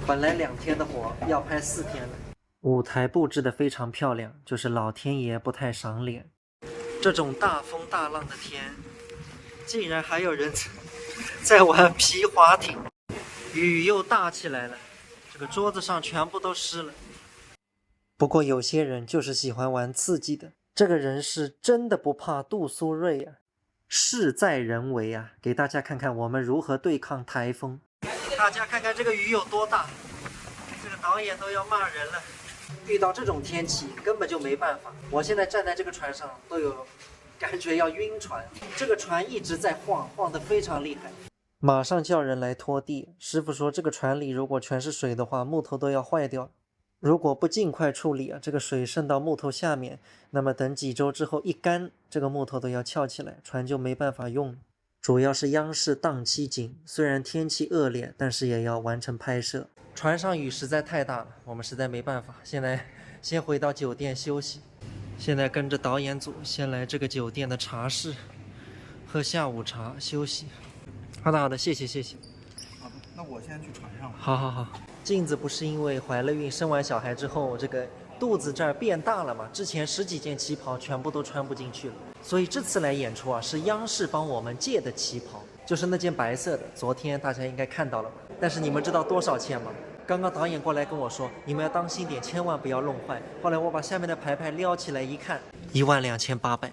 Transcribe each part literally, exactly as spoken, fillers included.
本来两天的活，要拍四天了。舞台布置得非常漂亮，就是老天爷不太赏脸。这种大风大浪的天，竟然还有人在玩皮划艇，雨又大起来了，这个桌子上全部都湿了。不过有些人就是喜欢玩刺激的，这个人是真的不怕杜苏芮啊。事在人为啊，给大家看看我们如何对抗台风。大家看看这个雨有多大，这个导演都要骂人了。遇到这种天气根本就没办法，我现在站在这个船上都有感觉要晕船，这个船一直在晃，晃得非常厉害。马上叫人来拖地，师傅说这个船里如果全是水的话，木头都要坏掉。如果不尽快处理啊，这个水渗到木头下面，那么等几周之后一干，这个木头都要翘起来，船就没办法用。主要是央视档期紧，虽然天气恶劣，但是也要完成拍摄。船上雨实在太大了，我们实在没办法，现在先回到酒店休息。现在跟着导演组先来这个酒店的茶室喝下午茶休息。好的好的，谢谢谢谢。好的，那我现在去船上了。好好好。镜子不是因为怀了孕生完小孩之后，这个肚子这儿变大了嘛？之前十几件旗袍全部都穿不进去了，所以这次来演出啊，是央视帮我们借的旗袍，就是那件白色的，昨天大家应该看到了吧？但是你们知道多少钱吗？刚刚导演过来跟我说，你们要当心点，千万不要弄坏。后来我把下面的牌牌撩起来一看，一万两千八百。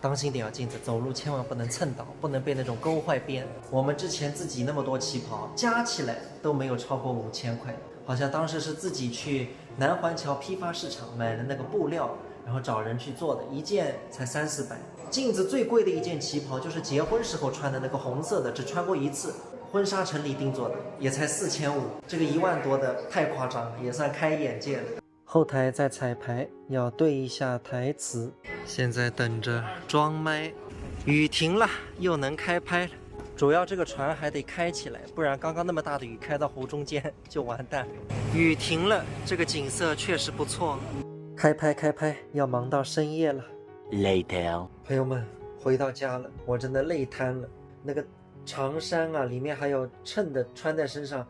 当心点啊，镜子，走路千万不能蹭倒，不能被那种勾坏边。我们之前自己那么多旗袍，加起来都没有超过五千块。好像当时是自己去南环桥批发市场买的那个布料，然后找人去做的，一件才三四百。镜子最贵的一件旗袍就是结婚时候穿的那个红色的，只穿过一次，婚纱陈李定做的，也才四千五。这个一万多的太夸张了，也算开眼界了。后台在彩排，要对一下台词。现在等着装麦。雨停了，又能开拍了。主要这个船还得开起来，不然刚刚那么大的雨开到湖中间就完蛋了。雨停了，这个景色确实不错。开拍开拍，要忙到深夜了。 Later. 朋友们，回到家了，我真的累瘫了。那个长衫啊，里面还有衬的穿在身上，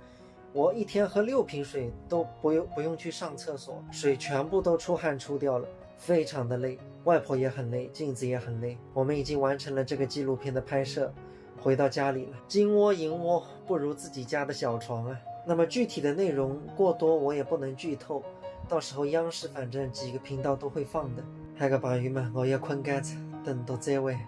我一天喝六瓶水都不用不用去上厕所，水全部都出汗出掉了，非常的累。外婆也很累，镜子也很累。我们已经完成了这个纪录片的拍摄，回到家里了。金窝银窝不如自己家的小床啊。那么具体的内容过多我也不能剧透，到时候央视反正几个频道都会放的。嗨个朋友们，我要困觉了，等到再会。